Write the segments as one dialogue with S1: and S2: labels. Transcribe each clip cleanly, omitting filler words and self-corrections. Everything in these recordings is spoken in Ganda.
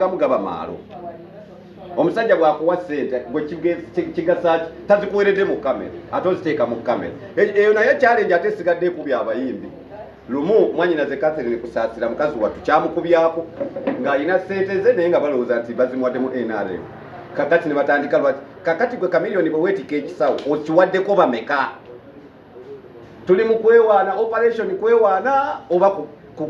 S1: Agamu gaba maalo. Omusajja bw'akuwa ssente gwe kigasa ki? Tazikuweredde mu kamera ate oziteeka mu kamera. Eyo nayo challenge ate esigadde ekubya abayimbi. Lumu mwanyinaze Catherine Kusaasira mukazi wattu kyamukubyako ng'alina ssente ze naye nga balowooza nti bazimuwadde mu NRM. Kakati ne batandika lwaki? Kakati gwe Chameleone bwe weetika ekisawo okiwaddeko bameka? Tuli mu kwewaana, operation kwewaana oba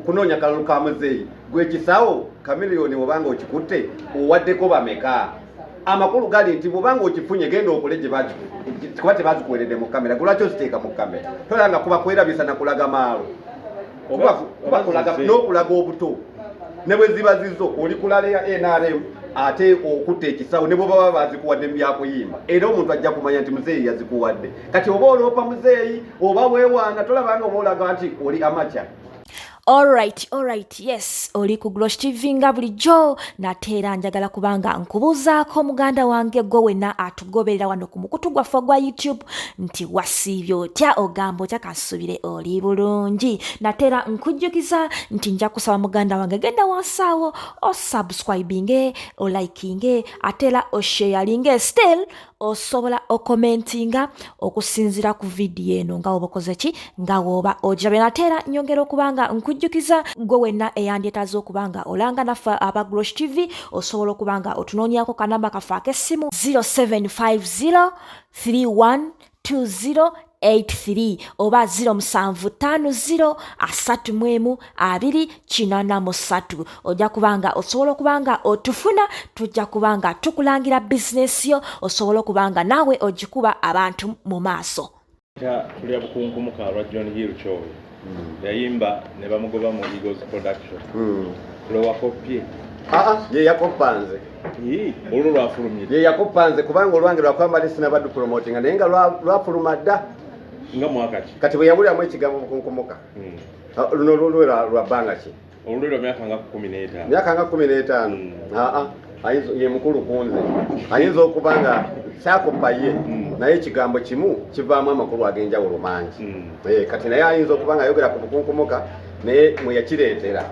S1: kunoonya kalulu ka muzeeyi. Gwe ekisawo Chameleone obanga okikutte owaddeko bameka? Amakulu gali nti bw'obanga okifunye genda okole gye kuba tebazikuweredde mu kamera, gwe lwaki oziteeka mu kamera? Tolaba nga kuba kwerabisa na kulaga maalo, kuba kulaga n'okulaga obuto. Ne bwe ziba zizo oli kulala ya NRM ate okutta ekisawo ne bwe baba bazikuwadde mu byakuyimba, era omuntu ajja kumanya nti muzeeyi yazikuwadde. Kati oba oloopa muzeeyi oba weewaana, tolaba nga oba olaga nti oli amateur.
S2: Alright, yes, oli ku Glosh TV nga bulijjo. Nate era njagala kubanga nkubuuzaako muganda wange gwe wenna atugoberera wano ku mukutu gwaffe ogwa YouTube nti wasiibye otya, ogamba otya? Kansuubire oli bulungi. Nate era nkujjukiza nti nja kusaba muganda wange genda wansi awo osubscribinge, olikinge, ate era osharinge. Still osobola okomentinga okusinziira ku vidiyo eno nga woba okoze ki, nga woba ogirabye. Nate era nyongera okuba nga nkujjukiza gwe wenna eyandyetaaze okuba nga olanga naffe aba Glosh TV, osobola okuba nga otunoonyako kanamba kaffe ak'essimu 0750 3120 83 oba 0750 31 283. Ojja kubanga osobola okuba nga otufuna, tujja kuba nga tukulangira bizinesi yo, osobola okuba nga naawe ogikuba abantu mu maaso.
S3: Tulya bukunkumuka lwa John Hill Kyobe yayimba ne bamugoba mu Eagles Production. Lwewakopye?
S1: Aa, ye yakoppa nze.
S3: Olwo lwafulumye?
S1: Ye yakoppa nze kubanga olwange lwakwambala sinabadde promotinga naye nga lwafuluma dda.
S3: Nga mwaka ki?
S1: Kati bwe yawuliramu ekigambo bukunkumuka. Luno lulwe lwa bbanga ki?
S3: Olulwe lwa myaka nga 15.
S1: Myaka nga 15. Aa, ye mukulu ku nze, ayinza okuba nga kyakoppa ye. Naye ekigambo kimu kivaamu amakulu ag'enjawulo mangi. Kati naye ayinza okuba nga ayogera ku bukunkumuka naye mwe yakireetera.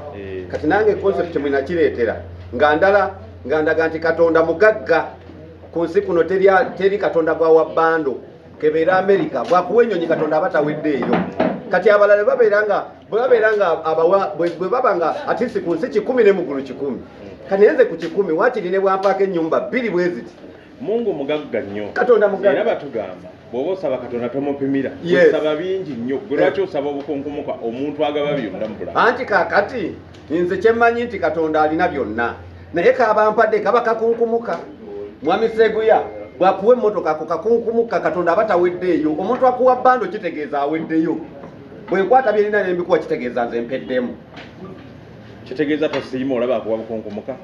S1: Kati nange concept mwe nakireetera nga ndala, nga ndaga nti Katonda mugagga ku nsi kuno, teri Katonda gwawa bando kebeera Amerika bwakuwa ennyonyi, Katonda aba taweddeeyo. Kati abalala babeera nga bwe babeera nga abawa bwe baba nga atisi ku nsi 100 ne muggulu 100. Kati naye nze ku 100 waakiri ne bwampaako ennyumba bbiri bwe ziti.
S3: Mungu mugagga nnyo.
S1: Katonda mugagga.
S3: Era batugamba bw'oba osaba Katonda tomupimira. Osaba bingi nnyo. Gwe lwaki osaba obukunkumuka, omuntu agaba byonna mu bulamu?
S1: Anti kaakati nze kyemmanyi nti Katonda alina byonna, naye kabampadde kaba kakunkumuka. Mwami Seguya bwakuwa emmotoka, ako kakunkumuka. Katonda aba taweddeeyo. Omuntu akuwa bando kitegeeza aweddeyo. Bwenkwata byerina nembikuwa kitegeeza nze mpeddemu.
S3: Kitegeeza tosiima, olaba akuwa bukunkumuka.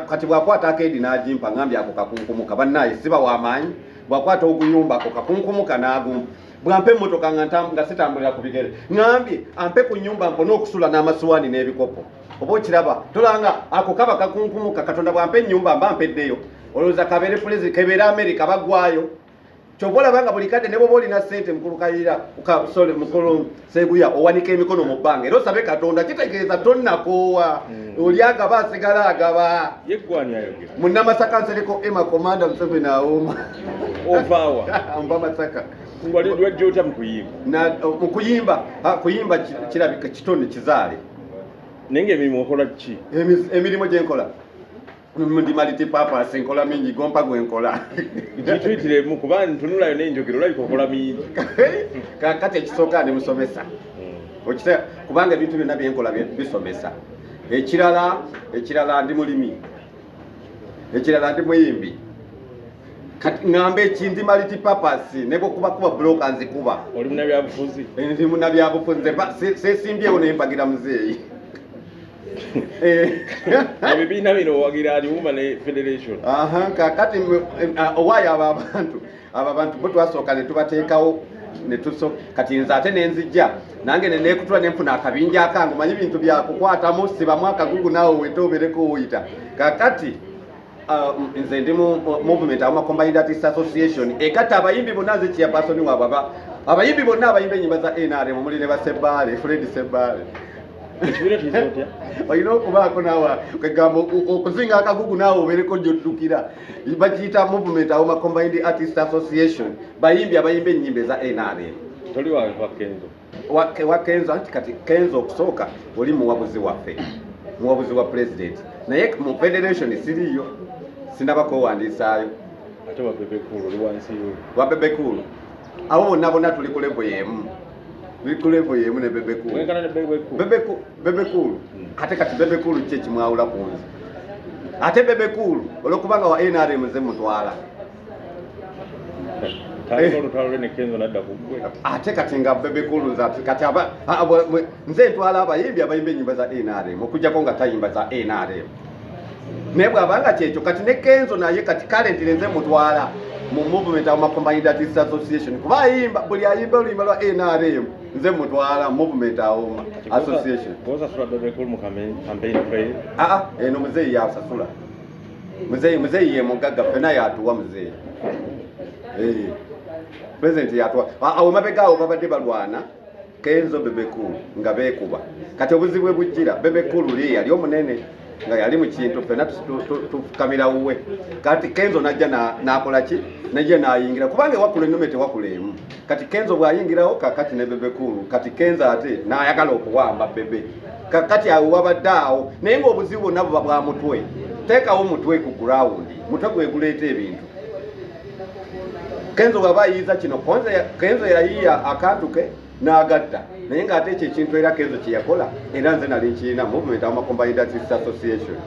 S1: Kati bwakwata akeedi n'agimpa, ngambye ako kakunkumuka. Bannaye siba w'amaanyi. Bwakwata oguyumba, ako kakunkumuka n'agumpa. Bwampa emmotoka nga sitambulira ku bigere, ŋambye ampe ku nyumba mpone okusula n'amasuwaani n'ebikopo. Oba okiraba tolanga ako kaba kakunkumuka. Katonda bwampa ennyumba mba mpeddeyo. Olowooza kabeere pulezidenti, kebeere Amerika, baggwayo. Kyova olaba nga buli kadde ne bwoba olina ssente, mukulu Kayira, sorry, mukulu Seguya, owanika emikono mu bbanga era osabe Katonda, kitegeeza tonnakoowa. Oli agaba asigala agaba.
S3: Ye gwani ayogera?
S1: Munnamasaka Nsereko Emma Komanda Museveni awooma.
S3: Ovaawa?
S1: Nva Masaka.
S3: Wajja otya mu kuyimba?
S1: Mu kuyimba, kuyimba kirabika kitone kizaale.
S3: Naye ng'emirimu okola ki?
S1: Emirimu gye nkola, ndi multipurpose, nkola mingi, gompa gwe nkola.
S3: Gitwitiremu kuba ntunulayo n'enjogero olabika okola mingi.
S1: Kakati ekisooka ndi musomesa. Okite kubanga ebintu byonna byenkola bisomesa. Ekirala ndi mulimi, ekirala ndi muyimbi. Kati ŋŋamba eki, ndi multipurpose ne bwekuba kuba buloka nzikuba.
S3: Oli munabyabufuzi?
S1: Ndi munabyabufuzi. Nze seesimbyewo naye mpagira muzeeyi.
S3: Ebibiina bino owagira ali Women Federation?
S1: Aha, kakati owaayo abo abantu bo twasooka ne tubateekawo ne tuso. Kati nze ate nenzijja nange ne neekutula ne nfuna akabinja akange. Omanyi bintu byakukwatamu, sibamu akagugu naawe wete obeereko woyita. Kakati nze ndi mu movement Awoma Combined Artists Association egatta abayimbi bonna. Nze chairperson waabwe, abayimbi bonna abayimba ennyimba za NRM, omuli ne Basebbaale, Fred Sebbaale.
S3: Ekibiina kiyise otya?
S1: Olina okubaako naawe kwegamba okuzinga akagugu naawe obeereko gy'oddukira. Bakiyita Movement Awoma Combined Artist Association, bayimbi abayimba ennyimba eza NRM.
S3: Toli wa Kenzo?
S1: Wa Kenzo, anti kati Kenzo okusooka oli muwabuzi waffe, muwabuzi wa pulezidenti, naye mu federation siriiyo, sinaba kwewandiisaayo.
S3: Ate wa Bebe Cool oli wansi yo?
S1: Wa Bebe Cool abo bonna bonna tuli ku level y'emu, tuli ku level y'emu ne Bebe Cool.
S3: Wenkana ne Bebe Cool?
S1: Bebe Cool ate kati Bebe Cool ki ekimwawula ku nze? Ate Bebe Cool olwokubanga wa NRM nze mutwala.
S3: Tandika olutalo lwe ne Kenzo nadda ku ggwe.
S1: Ate kati nga Bebe Cool nze ati kati aba, nze ntwala abayimbi abayimba ennyimba za NRM, okuggyako nga tayimba za NRM. Naye bw'abanga kyekyo kati ne Kenzo naye kati currently nze mutwala mu Movement Awoma Combined Artists Association, kuba ayimba, buli ayimba oluyimba lwa NRM nze mutwala Movement Awoma Association.
S3: Gw'osasula Bebe Cool mu campaign trail?
S1: Aa, eno muzeeyi yasasula. Muzeeyi ye mugagga, ffenna yatuwa muzeeyi. President yatuwa. Awo mabega awo babadde balwana Kenzo Bebe Cool nga beekuba. Kati obuzibu bwe bujjira, Bebe Cool li yali omunene nga yali mu kintu, ffenna tufukamira wuwe. Kati Kenzo najja n'akola ki? Najja n'ayingira, kubanga ewakula ennume tewakula emu. Kati Kenzo bw'ayingirawo kakati ne Bebe Cool, kati Kenzo ate n'ayagala okuwamba Bebe. Kakati awo wabadde awo, naye ng'obuzibu bwonna buba bwa mutwe. Teekawo mutwe ku ground, mutwe gwe guleeta ebintu. Kenzo bw'aba ayiiza kino, Kenzo yayiiya akantu ke n'agatta, naye ng'ate ekyo ekintu era Kenzo kye yakola, era nze nali nkirina Movement Awoma Combined Artists Association.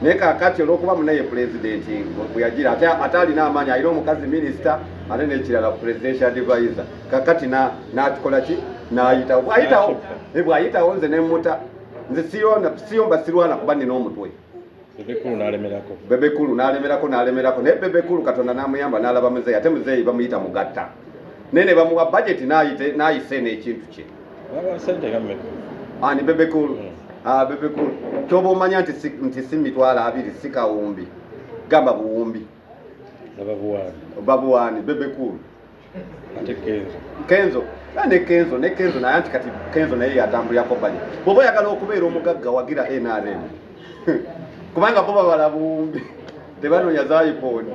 S1: Naye kaakati olw'okuba munaye pulezidenti bwe yagira, ate alina amaanyi, alina omukazi minisita, ate n'ekirala presidential advisor, kakati n'akikola ki? N'ayitawo. Bw'ayitawo nze ne mmuta. Nze siyomba, sirwana kuba nina omutwe.
S3: Bebe Cool n'alemerako.
S1: Bebe Cool n'alemerako, n'alemerako, naye Bebe Cool Katonda n'amuyamba n'alaba muzeeyi, ate muzeeyi bamuyita mugatta. Naye ne bamuwa budget n'ayise n'ekintu kye.
S3: Babawa ssente nga mmeka?
S1: Ani, Bebe Cool? Bebe Cool. Kyoba omanya nti si 20,000, si kawumbi. Gamba buwumbi.
S3: Nga babuwaani.
S1: Babuwaani, Bebe Cool.
S3: Ate Kenzo?
S1: Kenzo. Ne Kenzo, ne Kenzo naye anti kati Kenzo naye yatambulirako budget. Bw'oba oyagala okubeera omugagga wagira NRM. Kubanga bo babala buwumbi. Tebanoonya za iPhone.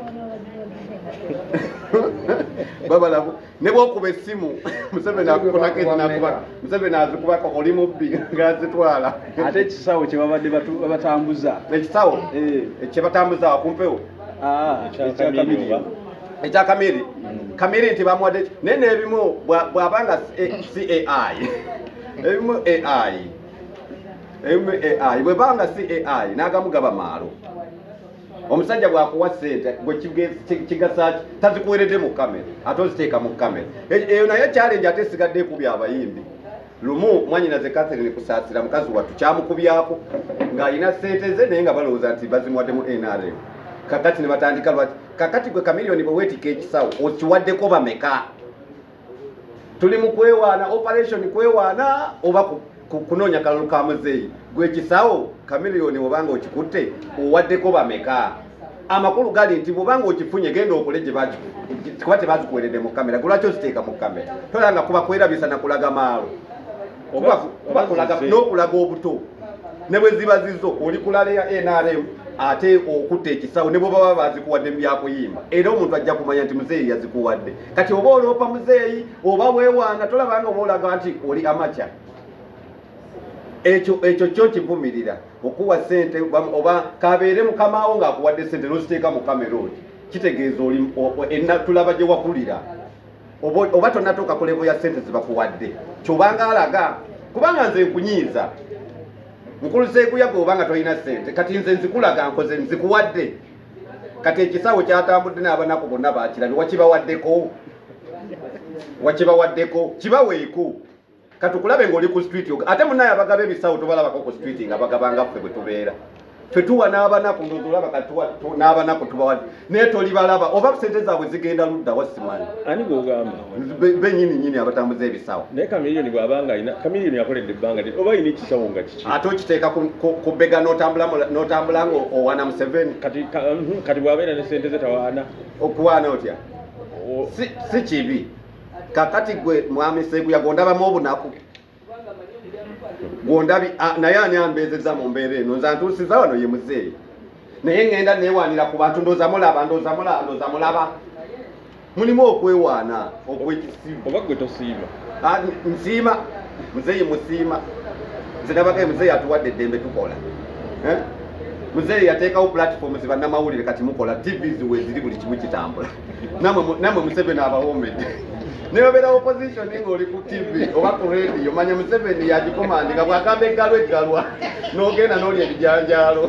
S1: Babala ne bw'okuba essimu, Museveni akukunako ezinakuba, Museveni azikubako oli mubbi ng'azitwala.
S4: Ate ekisawo kye babadde batambuza.
S1: Ekisawo? Kye batambuza ku mpewo.
S3: Ekya
S4: Ekya
S3: Kamiri
S4: Kamiri.
S3: oba?
S1: Ekya Kamiri. Kamiri nti bamuwadde naye n'ebimu bw'abanga si AI. Ebimu AI. Ebimu AI. Bwe banga si AI, n'agamu gaba maalo. Omusajja bw'akuwa ssente, gwe kigasa ki? Tazikuweredde mu kamera, ate oziteeka mu kamera. Eyo nayo challenge ate esigadde ekubya abayimbi. Lumu mwannyinaze Catherine Kusaasira mukazi wattu kyamukubyako ng'alina ssente ze, naye nga balowooza nti bazimuwadde mu NRM. Kakati ne batandika lwaki? Kakati gwe Chameleone bwe weetika ekisawo okiwaddeko bameka? Tuli mu kwewaana, operation kwewaana oba kunoonya kalulu ka muzeeyi. Gwe ekisawo Chameleone obanga okikutte owaddeko bameka? Amakulu gali nti bw'obanga okifunye genda okole gye kuba tebazikuweredde mu kamera, gwe lwaki oziteeka mu kamera? Tolaba nga kuba kwerabisa na kulaga maalo. Kuba
S3: Oba
S1: kulaga
S3: zize.
S1: n'okulaga obuto. Ne bwe ziba zizo oli kulala ya NRM ate okutta ekisawo ne bwe baba bazikuwadde mu byakuyimba, era omuntu ajja kumanya nti muzeeyi yazikuwadde. Kati oba oloopa muzeeyi oba weewaana, tolaba nga oba olaga nti oli amacha. Ekyo kyo kivumirira okuwa ssente oba kabeere mukamaawo ng'akuwadde ssente n'oziteeka mu kamera oti kitegeeza oli enna tulaba gye wakulira. Oba tonnatuuka ku level ya ssente ze bakuwadde, kyobanga alaga kubanga nze nkunyiiza mukulu Seeguya gwe obanga tolina ssente, kati nze nzikulaga nkoze nzikuwadde. Kati ekisawo kyatambudde n'abanaku bonna bakirabye, wakibawaddeko, wakibawaddeko, kibaweeko katukulabe ng'oli ku street. Ate munnaye abagaba ebisawo tobalabako ku street nga bagaba nga ffe bwe tubeera. Ffe tuwa n'abanaku, ndowooza olaba kati tuwa n'abanaku tubawadde, naye tolibalaba oba sente zaabwe zigenda ludda wa simanyi.
S3: Ani gw'ogamba?
S1: Bennyini nnyini abatambuza ebisawo.
S3: Naye Chameleone bw'abanga alina, Chameleone yakoledde ebbanga oba alina ekisawo nga kiki?
S1: Ate okiteeka ku bbega n'otambula nga owaana Museveni.
S3: Kati kati bw'abeera ne sente ze tawaana?
S1: Okuwaana otya? Si kibi. Kakati gwe mwami Seguya gondabamu obunaku. Gwondabi naye ani ambeezezza mu mbeera eno? Nze antuusiza wano ye muzeeyi, naye ŋŋenda neewaanira ku bantu. Ndooza mulaba, ndooza mulaba, ndooza mulaba. Mulimu okwewaana okwekisiru.
S3: Oba gwe tosiima?
S1: Nsiima muzeeyi, musiima. Nze nabagaye muzeeyi atuwadde eddembe tukola. Eh? Muzeeyi yateekawo platforms, bannamawulire kati mukola, TVs weziri, buli kimu kitambula. Namwe Museveni abawoomedde. Naye obeera opposition ng'oli ku TV oba ku radio, manya Museveni yagikomandika. Bw'agamba eggalwa, eggalwa, n'ogenda n'olya ebijanjaalo.